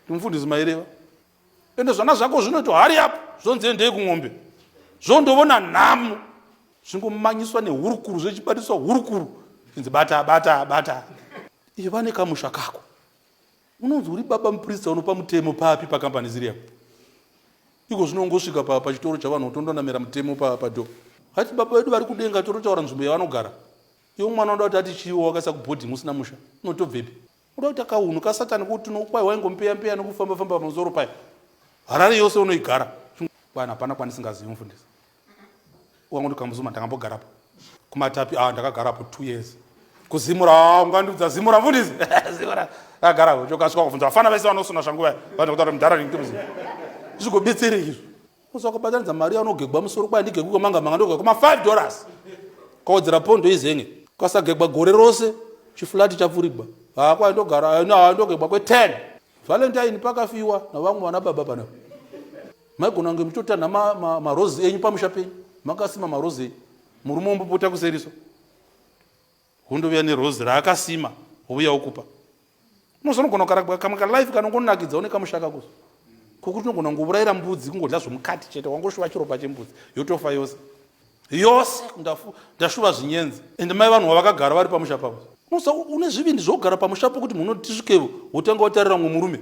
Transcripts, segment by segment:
Mufundisi maireva. Ende zvana zvako zvinoto hurry up, zvonzi endei kumombe. Zvondovona nhamo. Zvingomanyiswa nehurukuru zvechibatiswa hurukuru. Chinzi bata bata bata. Iva nekamusha kako. Unonzi uri baba muprista unopa mutemo papi pakambani ziri yako? Iko zvino ungosvika pachitoro chavanhu wotondonamira mutemo padho. Hati baba vedu vari kudenga torotaura nzvimbo yavanogara. Iwe mwana unoda kuti ati chiiwo wakaisa kuboarding usina musha. Unotobvepi? Unoda kuita kahunhu kasatani kuti unokwai waingompeya mpeya nekufamba famba pamusoro payo. Harare yose unoigara. Bwana hapana kwandisingazivi mufundisi. Ukangoti Kambuzuma ndakambogarapo. Kumatapi ah ndakagarapo 2 years. Kuzimura ah ungandiudza Zimura mufundisi. Zimura ndakagarapo chokasvika kubvunza vafana vese vanosona shangu vaya. Vanhu kutaura mudhara ndikuziva. Zvigobetserei izvo. Usakabatanidza mari yaunogegwa musoro kwai ndigegwe kwamanga manga ndogegwa kuma 5 dollars. Kawedzera pondo izenge. Ukasagegwa gore rose chiflati chapfurigwa. Ah kwai ndogara no ndogegwa kwe 10. Valentine pakafiwa navamwe vana baba panapa. Maigona kunge muchitotanha marozi ma, ma enyu pamusha penyu. Makasima marozi enyu. Murume wombopota kuseriso. Wondovuya nerozi raakasima wouya wokupa. Unozonogona kukaragwa kamwe kalife kanongonakidza une kamusha kako. Kokuti unogona kungourayira mbudzi kungodya zvomukati chete wangoshuva chiropa chembudzi yotofa yose. Yose ndashuva zvinyenzi. Ende mai vanhu vavakagara vari pamusha pavo. Unoza une zvivindi zvokugara pamusha pokuti munhu unoti tisvikevo wotanga watarira mumwe murume.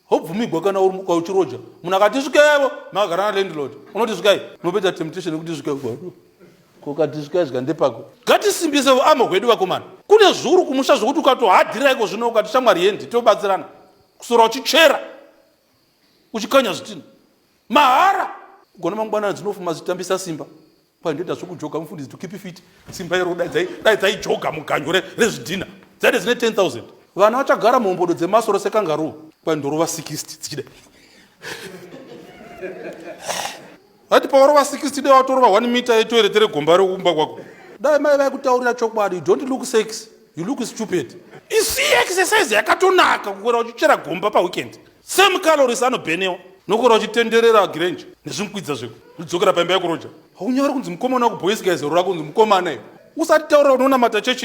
Hobvumigwa kana uri uchiroja. Munhu akati svikevo makagara na landlord. Unoti svikai. Unopedza temptation yekuti svikevo. Ko kati svikai zvika ndepako. Ngatisimbise uamo hwedu vakomana. Kune zviuru kumusha zvokuti ukatohadhira iko zvino ukati shamwari yendi tobatsirana. Kusora uchichera. Uchikanya zvitina. Mahara. Ugona mangwana dzinofuma dzitambisa simba. Kwai ndoita zvekujoga mufundisi to keep fit. Simba iro dai dzaijoga muganyo rezvidhina. Dzaide dzine 10,000. Vana vachagara muhombodo dzemasoro sekangaroo. Kwai ndorova 60 dzichida. Vati pawarova 60 dai watorova 1 meter yetoilet regomba rekumba kwako. Dai mai vaikutaurira chokwadi, you don't look sexy, you look stupid. Isi exercise yakatonaka kukwera uchichera gomba paweekend. Same calories anobhenewa nokukwera uchitenderera Grange nezvimukwidza zveko. Uchidzokera paimba yekuroja. Haunyari kunzi mukomana wako boys guys rora kunzi mukomana iwe. Usati taura unonamata chechi.